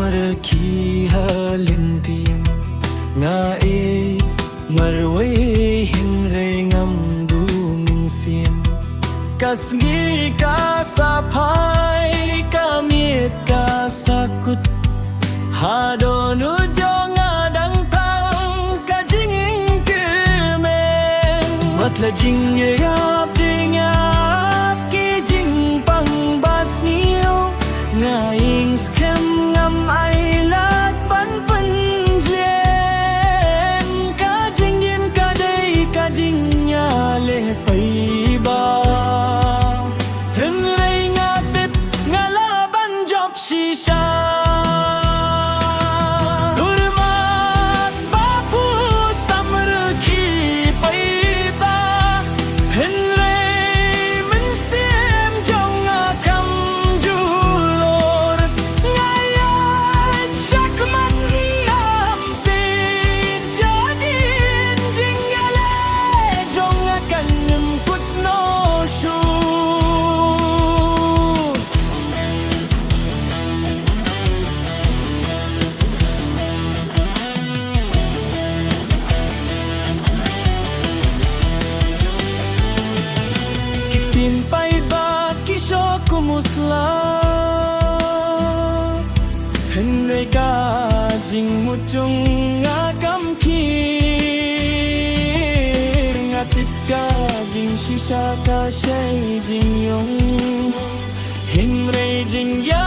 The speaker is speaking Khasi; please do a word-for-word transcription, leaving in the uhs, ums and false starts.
Rkhie ha lynti nga ïeit marwei hynrei ngam duh mynsiem. Ka sngi ka sa phai, ka miet ka sa kut. Ha don u jong nga dang tang ka jingïeit kyrmen. Wat la jingïarap te nga ap ki jingpang ba sniew. Nga ïeng skhem ngam ailad ban pynjlem. Ka jingim ka dei ka jingïaleh paidbah. Hynrei nga tip nga lah ban jop shisha. Dur mat ba phu sam rkhie paidbah. Hynrei mynsiem jong nga kam julor. Nga ïaid shakhmat nam peit jadin jingïaleh jong nga kan ym kut noh shuh. Ki ktien paidbah ki shoh kum u sla. Hynrei ka jingmut jong nga kam khie. Nga tip ka jingshisha ka shai jingïong. Hynrei jingïa